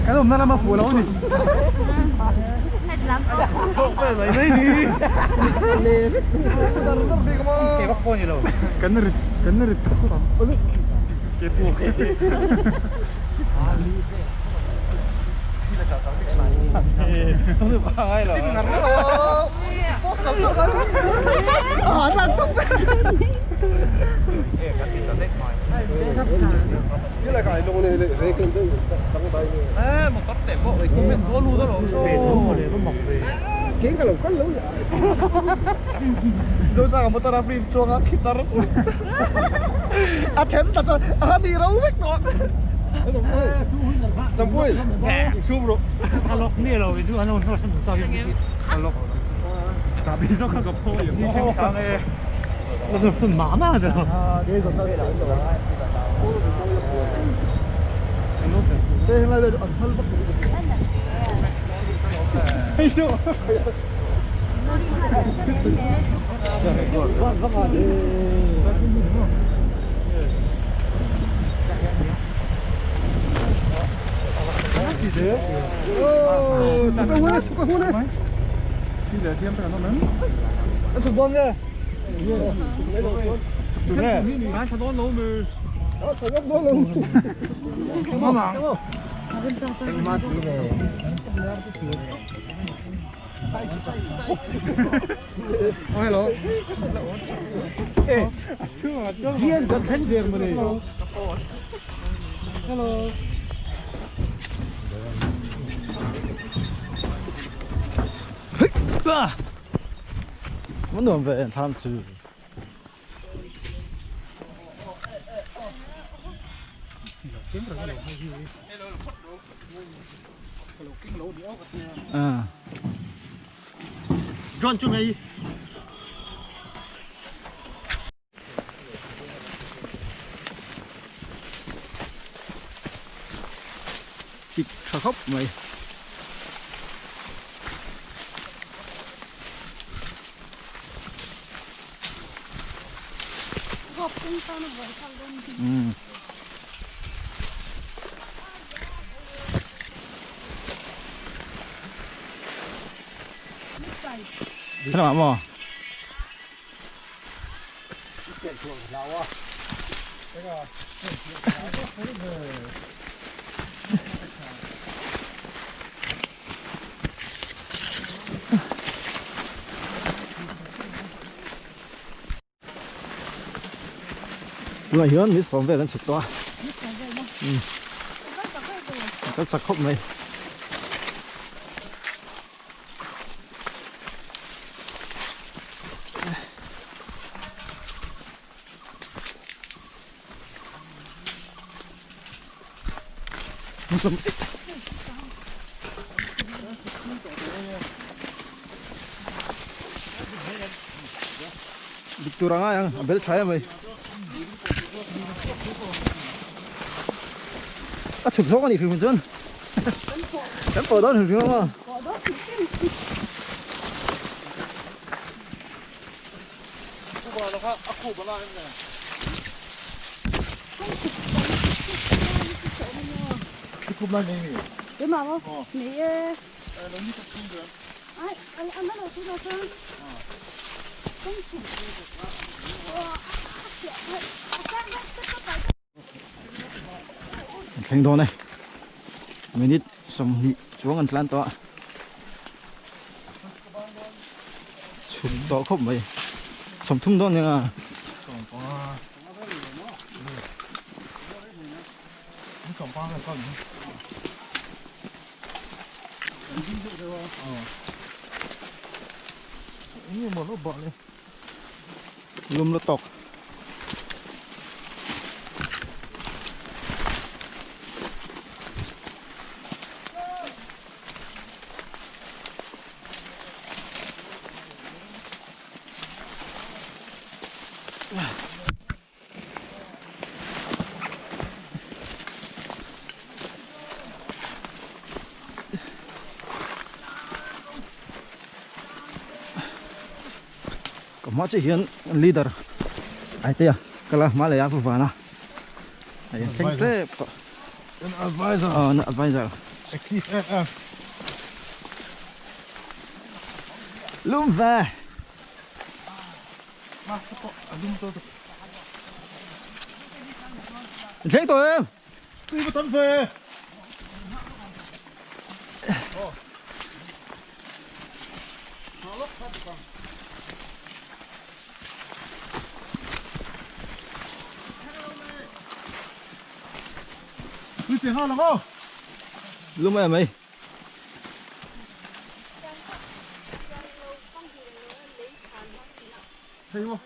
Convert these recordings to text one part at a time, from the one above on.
Kan awmna lama fuh lo a ni. Kan rit kan rit khawp ang. A then ta chuan a ni ro vek tawh. Vẫn đường về tham trừ. À. John chung ấy. Thịt khóc mày. Ừ. Thế nào mà? Là hiến mít sống về lên chụp to. Ừ. Cái chặt khóc này. Turanga yang ambil thai mày. À chụp số con này phim chân. Chấm bỏ đó chụp không à? Thành đồ này mình ít xong xuống ăn lan to chụp to không mày xong thung đó nha lum nó tọc. Ka hma chiah hian leader Aitea kal a hma leh a pu van a hei an thleng tep tawh. An advisor. Aw an advisor. Active em em. Lum ve. An thleng tawh em? Tui va tam ve. Tui che nghal ang aw. Lum em mai. Thei maw?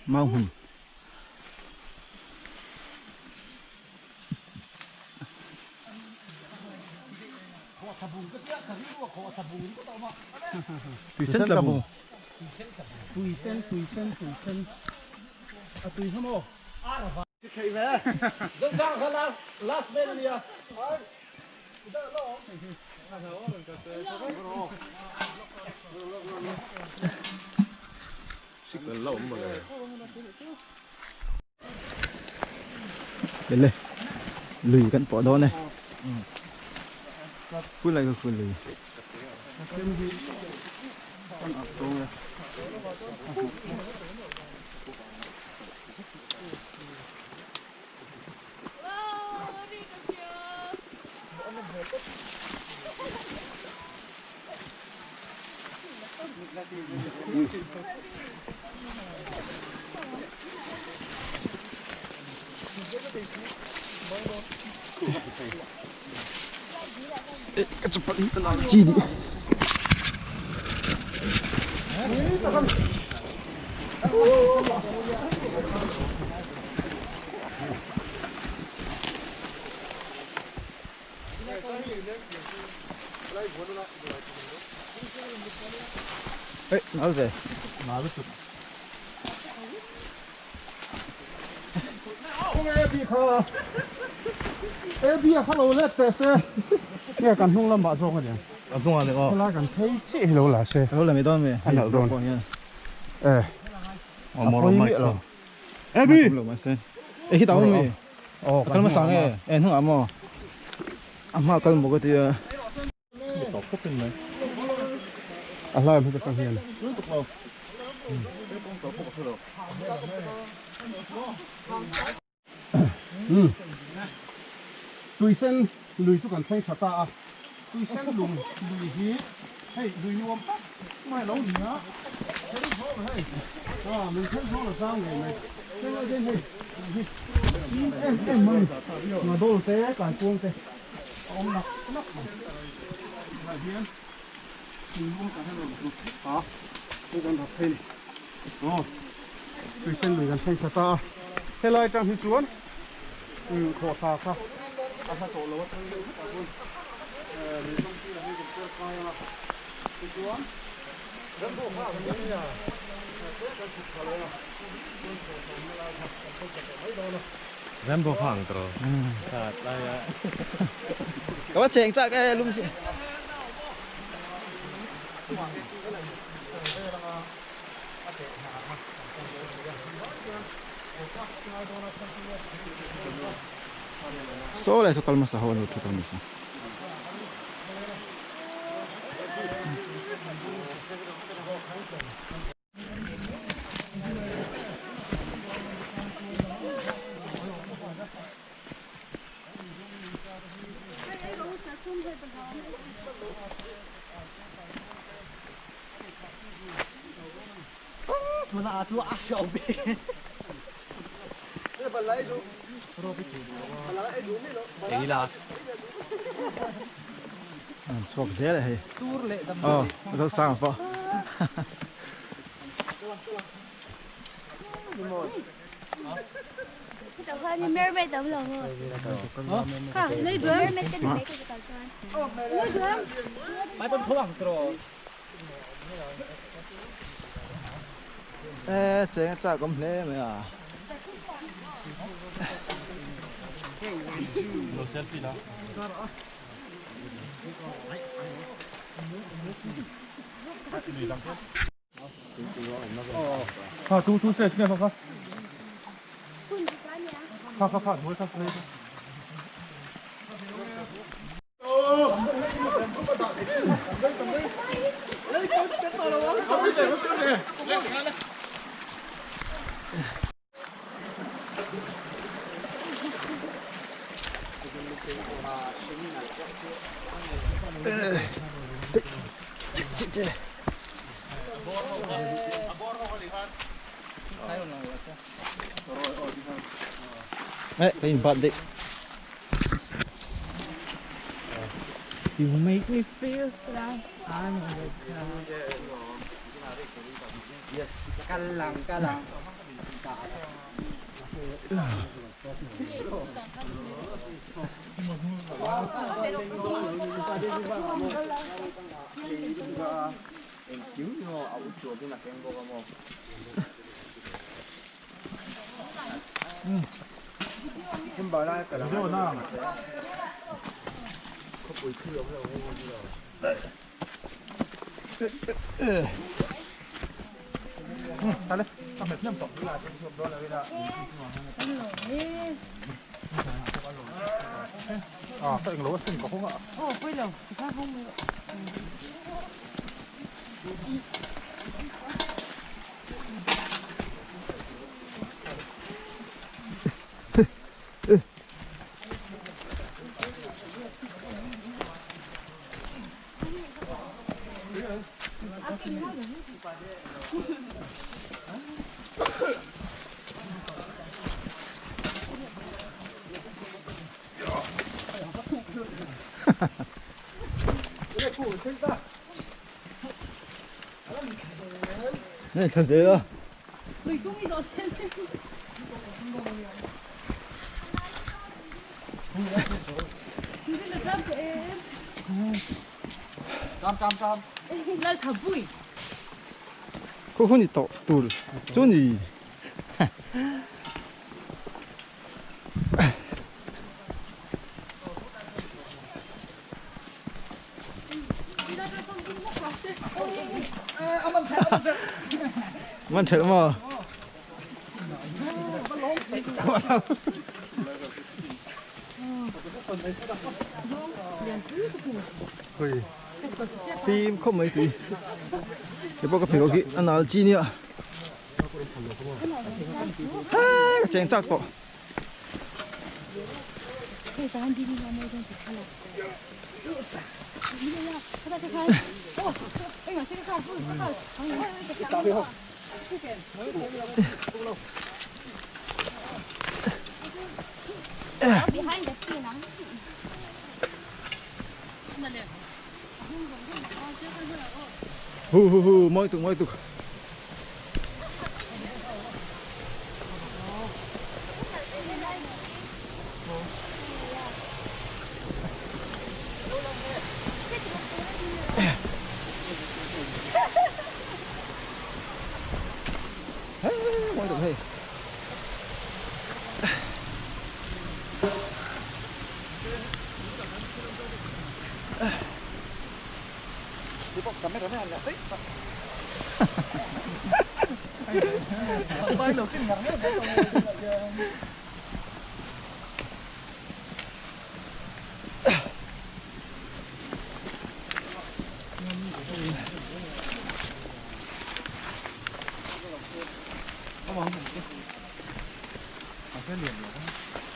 Mau hmun. Tui sen tla bung. Tui sen, tui sen, tui sen. A tui kha maw? Le lui kan pawh dawn e khu lai khu lui Chi đi. Ê, nói về. E bia kha lo let teh se. Nge kan hnung lamah zawk a niang. A hnungah ni aw. Helai kan phei chiah hi lo la se. Lo la mai dawn mi. A nalh dawn. E. A pawi miah lo. E bi. Lo mai se. E hi tau mi. Aw A kal hmasa nge. E hnungah maw. A hma kal maw ka ti a. A hlai hmu ka chang hian. Tui sen lui chu kan thleng tha ta a. Tui sen lung lui hi hei lui nuam tak mai lo ni a. Then zawng hei a lui then zawng la zang ngei mai. Heng lai hian hei lui hi em em mai nga dawl te kai kuang te a awm nak nak mai. Lai hian tui lung kan han rawn hmu a hei kan rak phei ni. Aw tui sen lui kan thleng tha ta a. Helai atang hi chuan khawh thla kha a hla tawh lo a thang deuh hlek ah chuan lui hmang chu hei kan kual kai ang a tichuan rambo kha kan awm nia te kan chhuk thla leh a chuan khawh thla awmna lai kha kan thleng thla tawh mai dawn a. Rambo kha ang tawh lai a. Ka va cheng chak e lum si. Saw lai saw kal hmasa ho an lo thu ta nisa. An chhuak zel e hei. Aw zo sang pawh. Ê cheng chak awm hle mai a. Lo selfie la. Kha tu tu stage nge kha kha. Kha kha kha hnuai kha hnuai kha. Eh, ka in bat deh. You make me feel like I'm on the top. À, tại lỗ xin có không ạ? Ồ, quay đầu, ra không được. Này thật dễ đó. Mình cũng đi dọn xe. Lại thả bụi. Cô không đi tụ tụ chú nhỉ. Man thel mà. Phim không mấy tí. Cái bao cái phải có cái ăn nào chi nữa. Cái chén chắc to. Behind the scene, Hu hu hu, moi tục moi tục. Moi tục hay.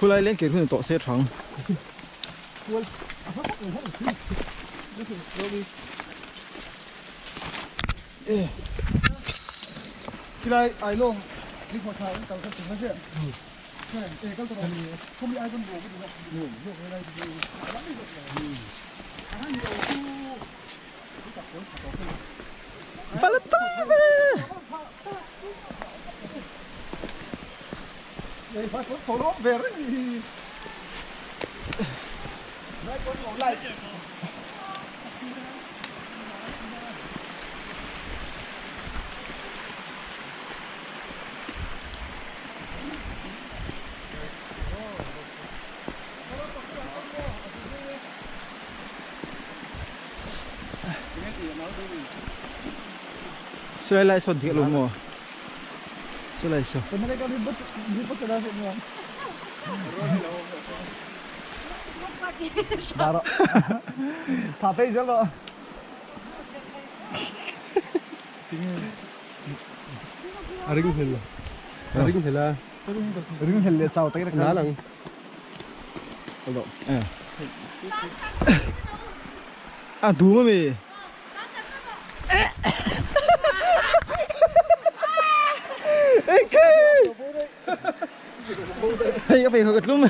Cô lại lên cái khuôn tổ xe trắng. Cái này ai luôn, đi qua thái tàu sẽ nó chuyện. Cái tàu không bị ai con bố cái gì đâu. Đây phải có thổ lốp về đấy. Đây có lỗ lại. Chulai lai sawn dik lo maw? Chulai saw. A ring hlel a ring hlel a ring hlel leh chau tak na lang a dum ami hei a phei kha ka tlum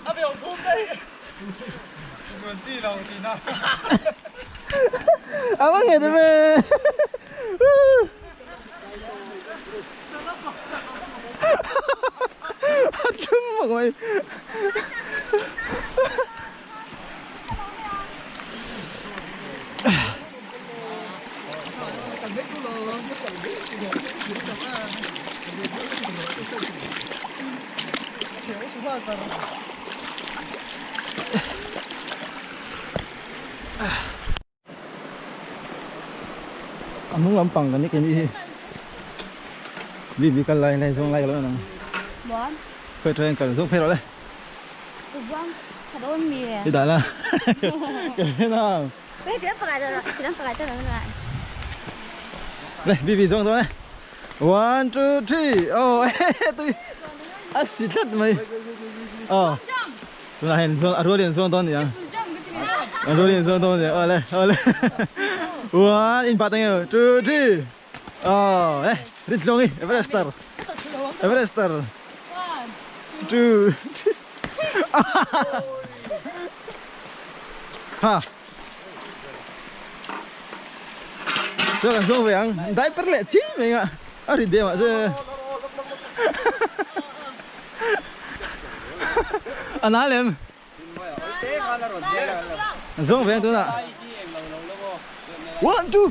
a beu phum daih nuan chi lo ti na a va nge ve a tlum mak mai A hnung lampang kan ni hi mi mi kal lai lai zawng lai ka lo nang phei train kal zawng phei rawh le i dah la ka na đây bi bi zawng dawn e one two three oh tui a si tlat mai oh tunah hian zawn a rualin zawn dawn nia a rualin zawn dawn nia awle awle one in pat ange two three oh eh rin tlawng i Everest star Everest star two three ha cho kan zawng ve ang dai per leh chi mai nga a ri dem ah che a na lem zawng ve ang tunah one two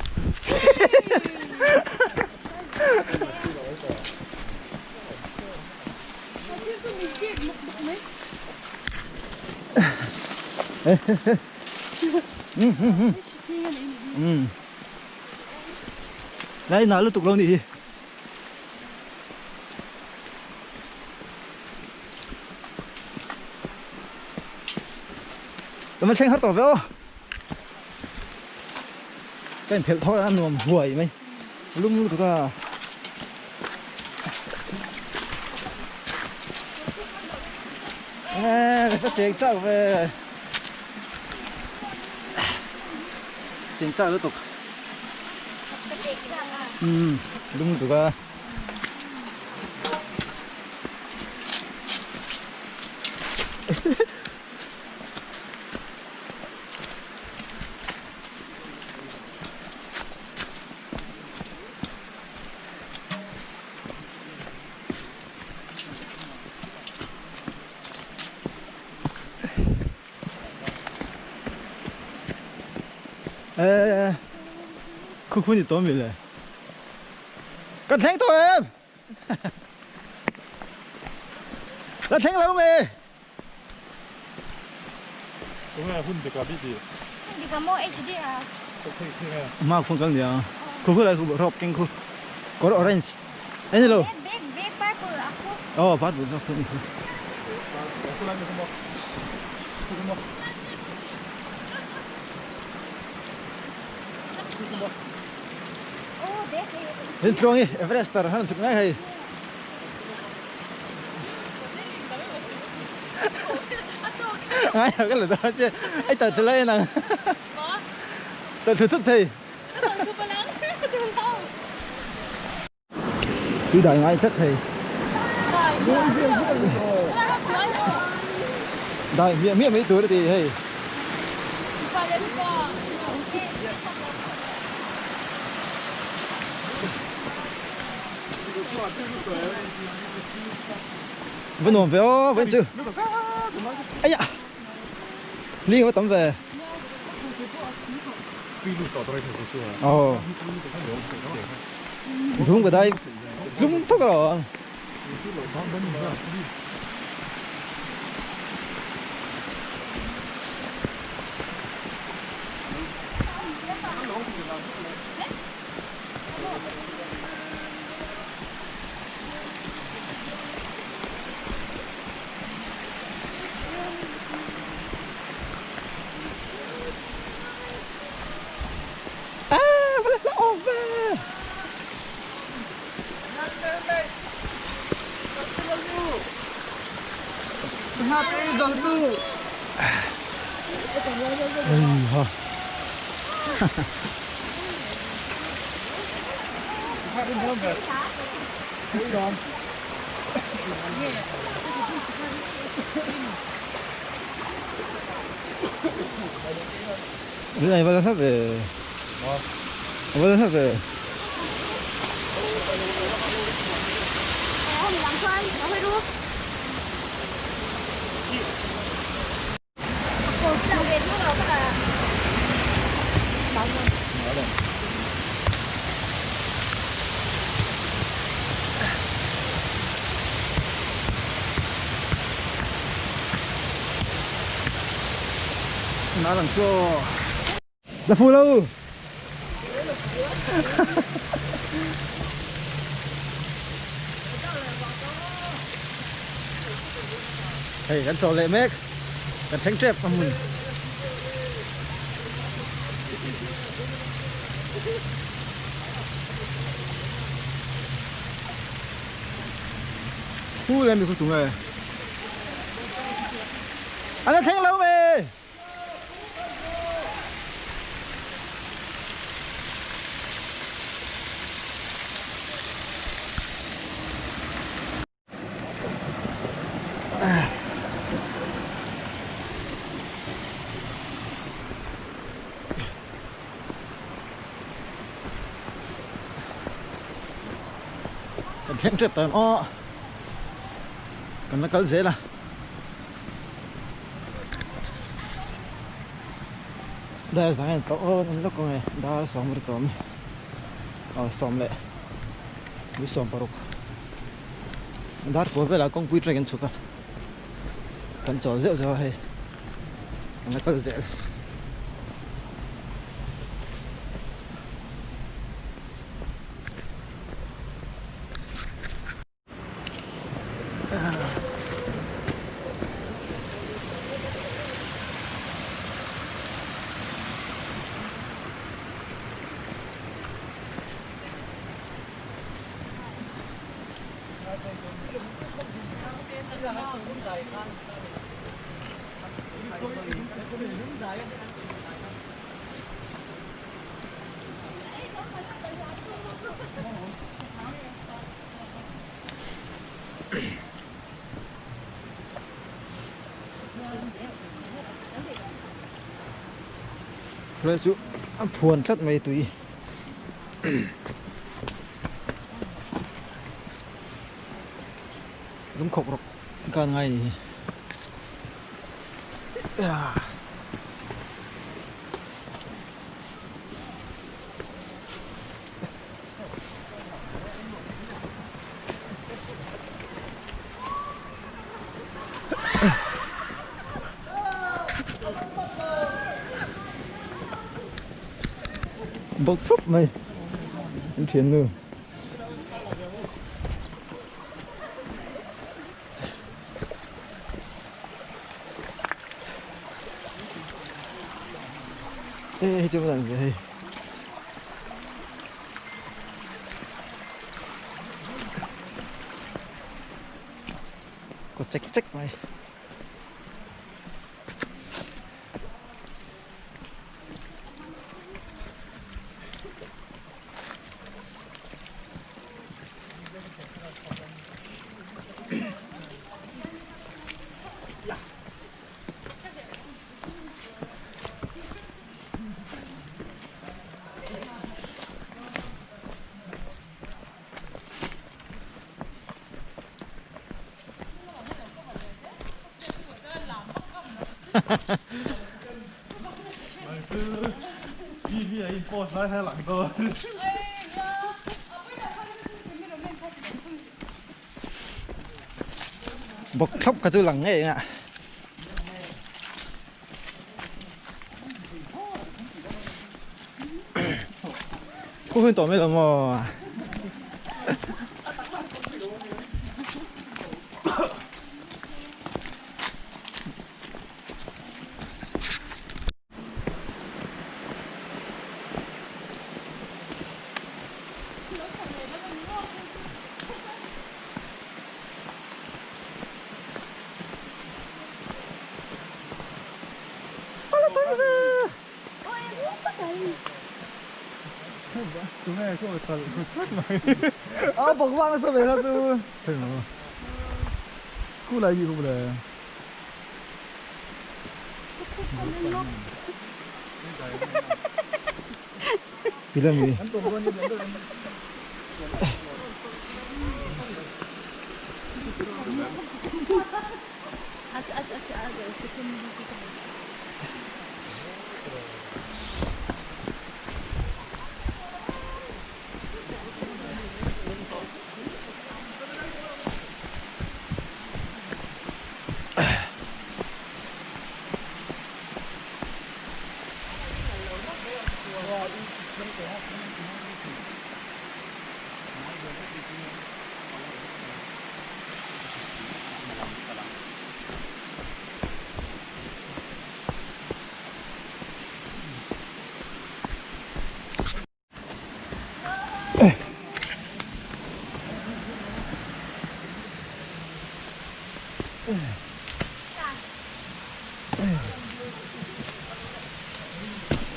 Lai na lutuk lo nih hi. Tama thleng har tawh ve aw. Ka inphelh thaw a nuam huai mai. Lum lutuk a. Ê, ka cheng chak ve. Cheng chak lutuk. Lum lutuk a. Ê, khu khu ni tawh mi le. Kan thleng tawh em? La thleng lo mi. Ma phun kal nia. Khu khu lai khu rop keng khu. Kor orange. Anh lo. Oh, purple zo khu ni khu. Lên chuông đi, Everest han chụp ngay hay. Ngay cái là đó chứ, anh tập trở lại nè. Tập thử thức thì. Đi đại ngay thức thì. Đại miệng miệng mấy tuổi thì hay. Vẫn ổn về ô, vẫn chưa. Ây da. Liên với tấm về. Ồ. Đúng cái đây. Đúng thúc rồi. Sangha te ei zo tu. Ei ha. Này vào thấp về. Vào thấp về. Nó làm cho là phù lâu. Hey, kan chaw leh mek kan thleng tep a hmun. Khu lên mi khu tung e. Anh đã thleng lo me. Kan thleng tep ta o kan la kal zel a dar zang en to o an lawk ang e dar sawm ri tawm aw sawm leh mi sawm paruk dar kua velah kawngpui track an chhuk a kan chawl zeuh zeuh a hei kan la kal zel. Rồi chú phuan tlat mai tui lung khawk rawk kan ngai ni bawk thup mai an thian nu. Ê chưa bao giờ về. Có check check mày. Bọc khóc cả chú lằng nghe ạ. Cô huynh tổ mới là mò. À, bỏ qua sao về sao chứ? Thế nào? Cú lại gì không lẽ? Bilang gì?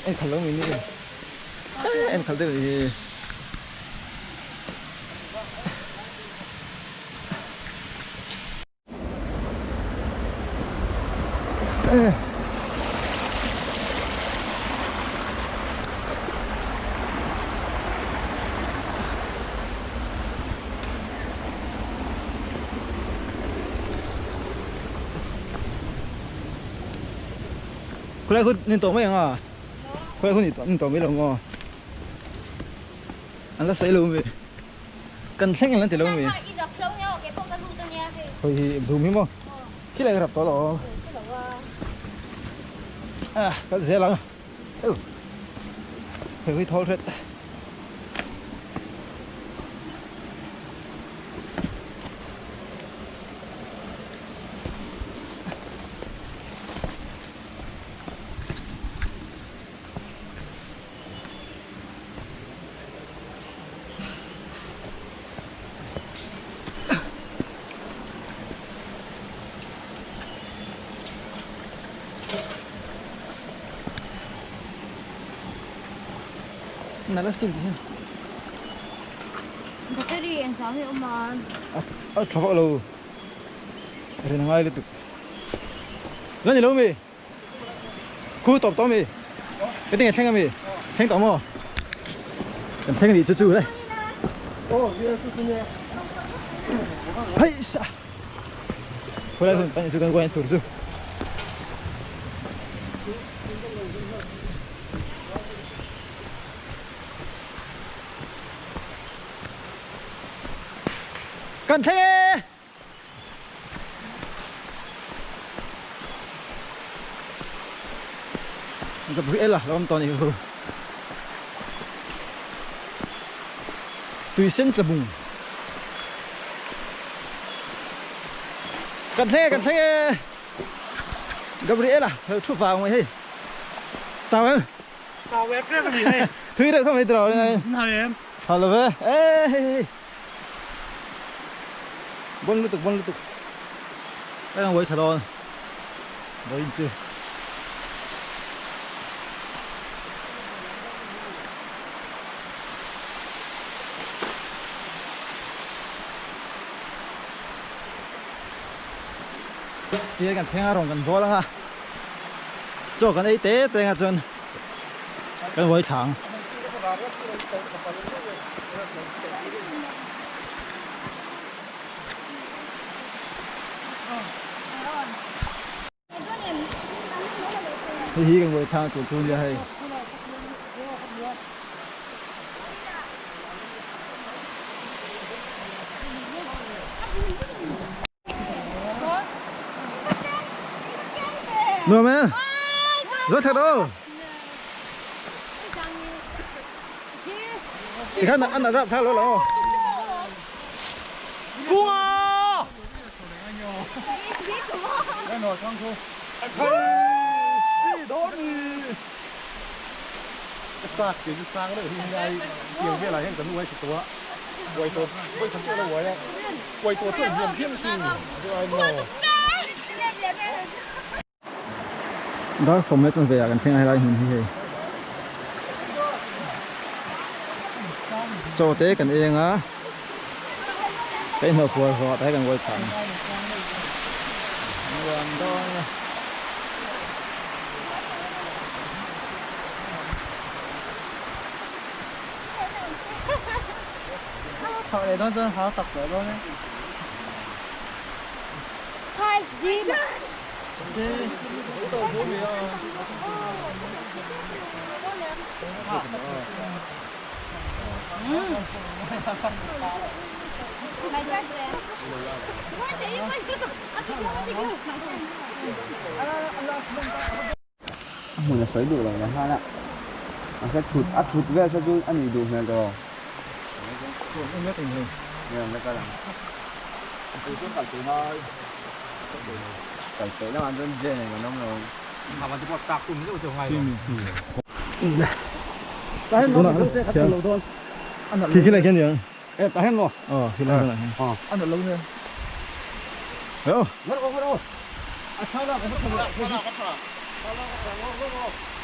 Em khẩn lắm mình đi, em khẩn tới thì 过来去你躲没啊？过来去你躲你躲没了哦？anh là xây luôn vậy, cần xanh anh thì luôn vậy. Thôi thì đúng không? Khi này gặp to rồi. À, cái dễ lắm. Ừ. Thì cái thô hết. Nala still đi. Battery anh sao vậy mà? À, cho lâu. Rồi nó ngay lên tục. Lên gì lâu mì? Khu tọp tọp mì. Cái tên là mì. Thanh tọp mò. Em thanh gì chú chú đây. Hey sa. 回来后帮你做跟关堵住。 干车！你个不会了，老我们到你个。对身子木。干车，干车！Gabriela，出发我去。早安。早安，这个你嘿。推了可没得了那边。好了呗，哎嘿嘿。 bon lutuk bon lutuk đang quay thà đòn rồi chưa kia kan thenga rong kan bola ha cho kan ei te te nga chon kan voi thang Hi kan voi thang tu chun ya hai Được mẹ. Rất thật đâu. Thì khán ăn là rap thao lỗ. Cung à. Đó sống mấy con về kan theng ai lai hun hi hei. Chaw te kan ei anga ka inhlawh puar zawh ah te kan ngawi chhang nuam dawn a. Thawh leh dawn chuan hau tak tawh dawn e. A hmun a sawi duh lo leh nghal a, mahse thut a thut vel saw chu a nih duh hmel tawh. Kal peih lamah chuan jen eng an awm lo. Khi khi lai khian niang. E ta hen mo. Ờ khi lai lai. Ờ. Ăn được lâu nữa. Ờ.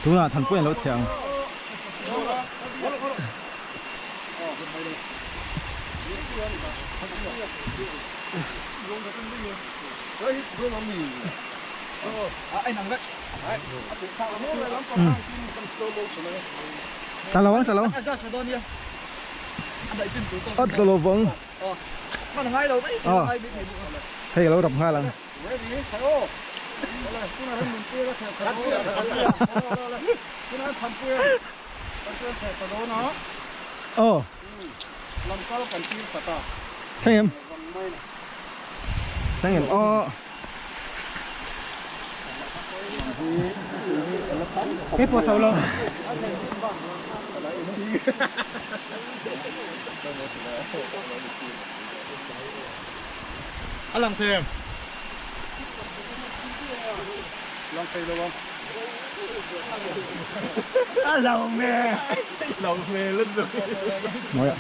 Tunah Thanpui an lo thiang. Ta lo ang ta lo. A tla lo vang. Ờ. Hei ka lo rap nghal ang. Aw. Thleng em? Thleng em? Aw. Cái bộ sầu luôn. A lang them. Lang thei lo ang. A lang me. Lang me lut lut. Mawi a.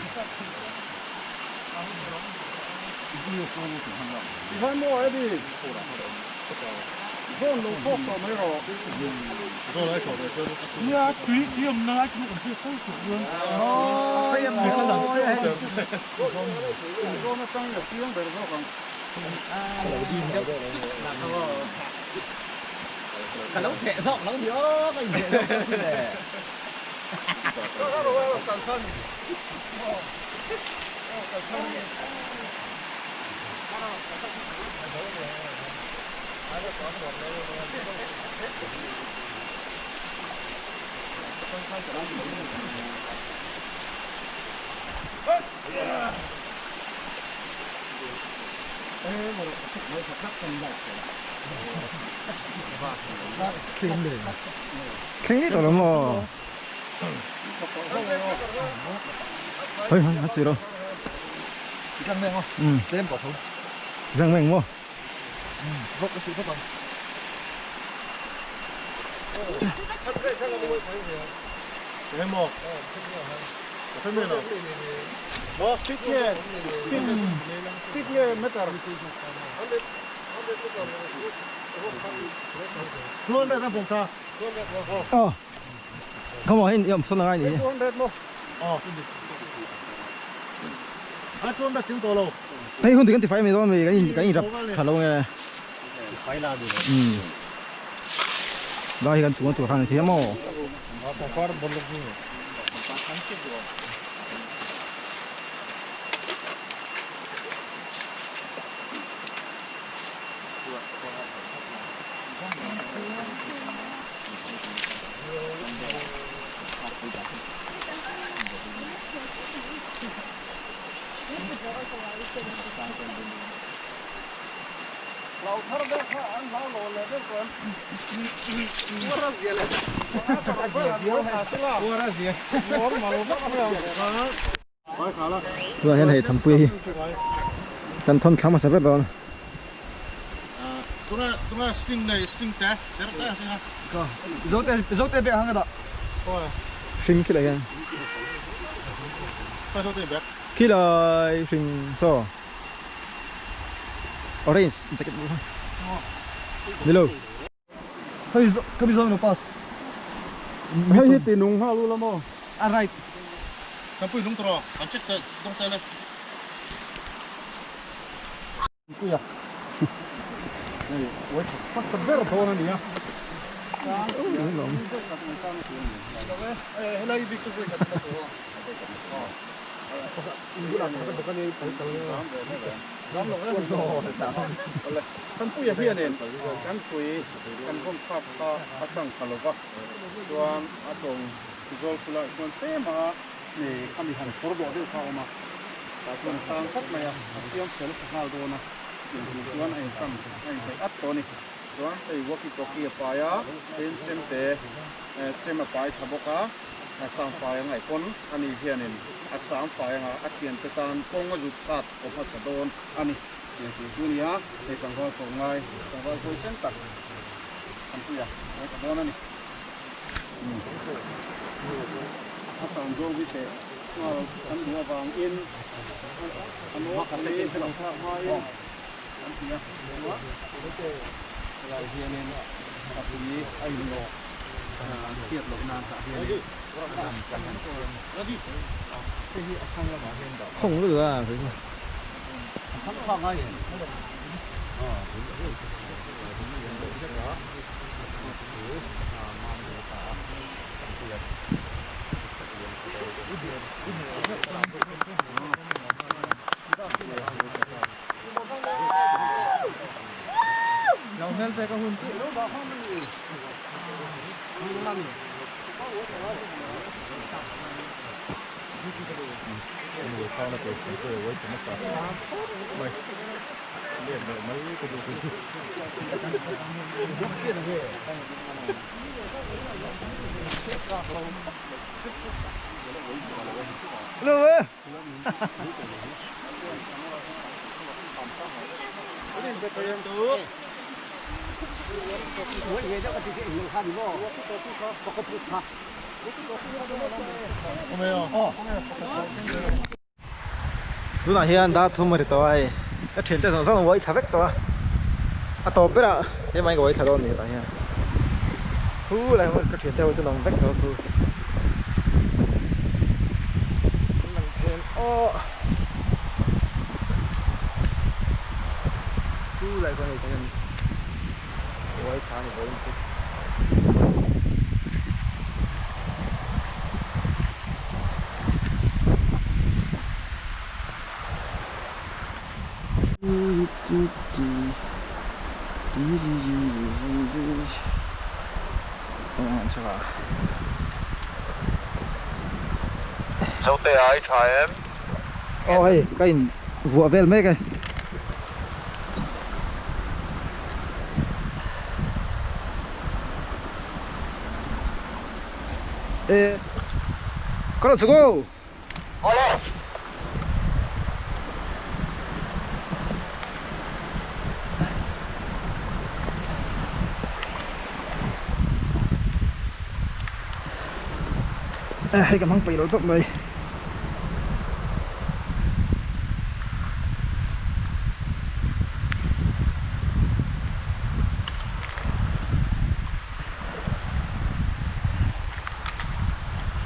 Ivan maw a ni. Zawn lo thawk tawh mai rawh. Nia tui tui awm na lai chu kan hriat fo tawh chuan. Zawn atang i a piang ber zawk ang. Ka lo theh zawk lo ni aw ka intheh zawk dawn chu le. Thleng ni tawh lo maw? Hei hei a si lo. Um. Rang meng maw? Ờ. Không mà hình yểm xuân là ngay nhỉ? Thấy không thì cái phải mình thôi mình cái nhìn gặp khả lâu nghe. Ừ. Đây thì cần chúng tôi hàng xí mò. Rồi hiện hei Thanpui hi kan thawn thlang hmasa ber dawn. Hring khilai hian khilai hring saw orange jacket bu kha nilo. Hei hi ti nung nghal u la maw? A right. Kan pui lung tawh an check te dawng te le. Pui a. Hei uai tha hmasa ber dawn a nia. Helai bik chu vawi khat na tur aw. Kan puia hianin kan pui kan vawm phak kha a tlang tha lova chuan a tawng zawl pula chuan tlem a nei khami han chhawr dawh deuh kha a awm a tah chuan a sang tlat mai a a siam fel tha nghal dawn a tih chuan a intan a inpeih at tawh a ni chuan hei walkie talkie a pai a tin chemte chem a pai tha bawk a. A sang fai a ngaih pawn a ni hianin a sang fai anga a thiante tan kawng a zut sat aw hmasa dawn a ni tih tur chu a ni a, hei tlangval tlawm ngai tlangval hawi sen tak an pui a, a tha dawn a ni. A sang zawng hi teh nghal an duh avangin a nawlpui a thlak hmain an ti a, helai hianin a pui a inlawh. Chhiat loh nan tah hianin a kan han siam a. Hei hi a thlang lamah hian dah Khawng lutuk a hei chu. A thlang phak ngai em? Lo hmel pek a hun chu. Lo e. Tunah hian dar thum a ri tawh a hei ka thiante zawng zawng an uai thla vek tawh a a tawp berah hemai ka uai thla dawn a ni tah hian khu lai ka thiante ho chu an awm vek tawh a khu an lang then aw khu lai khaw hei tah hian uai thla a ni vawiin chu. Zote ai tha em? Aw hei ka in vuah vel mek e. E ka rawn chhuk aw. Awle. Hei ka hmang peih lo tawp mai.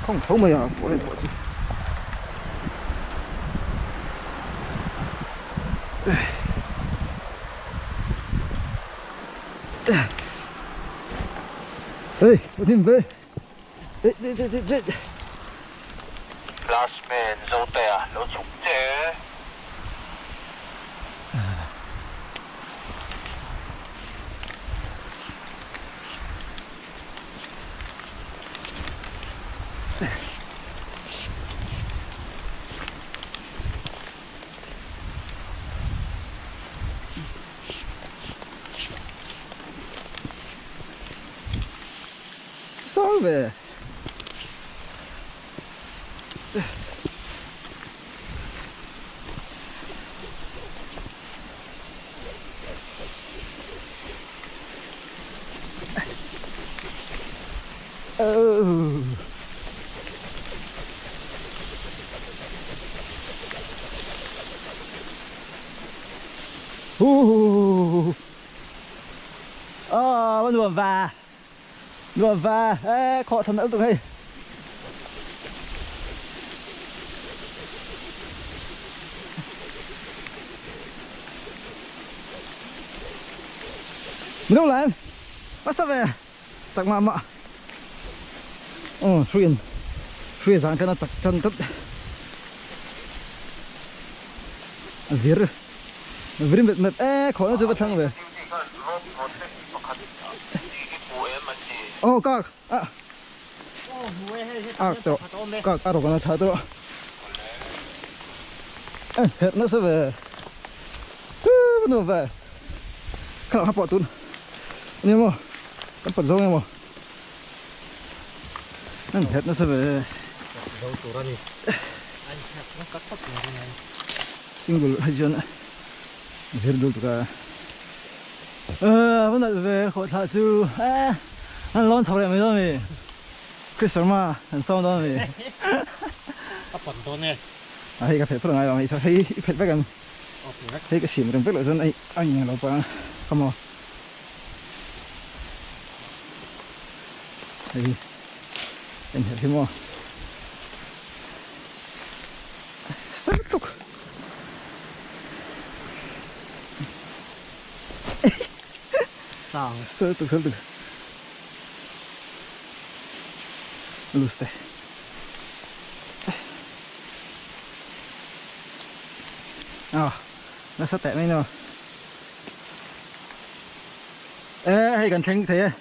Khawng tho mai a pawh pawh chu. Ê, có thêm về. Ê, ê, ê, ê, ê. Last man Zote a lo chhuk che. Sao về? Oh. À, bắt nuông và nuông và, ê, khó thân nữa tụi hay. Min lo la em? Nasa ve chak mah mah. Aw hruiin hrui zan khan a chak tan tlat. A vir vir met met e khawhna chu va thlang ve. Aw kak a ak tawh kak a rawk an a tha tawh. E herh nasa ve. Huu nuam ve. Kha pawh tun nia maw kan pawt zawng emaw an herh nasa ve zo tur ani an herh nasa khawp mai a ni single hi chuan vir dul tuk a a va nalh ve khawh thlah chu eh an lawn chho leh mai dawn a mi Chris Sharma an sawm dawn a mi a pawt dawn e a hei ka phelh phawt angai lo ang hei i phelh vek ang. Hei ka siam reng vek loh chuan a a inang lo pah a come on hei en herh hi maw sa lutuk sang sa lutuk sa lutuk luste. Ờ, nó sẽ tệ mấy nữa. Ê, hay cần thleng thei e.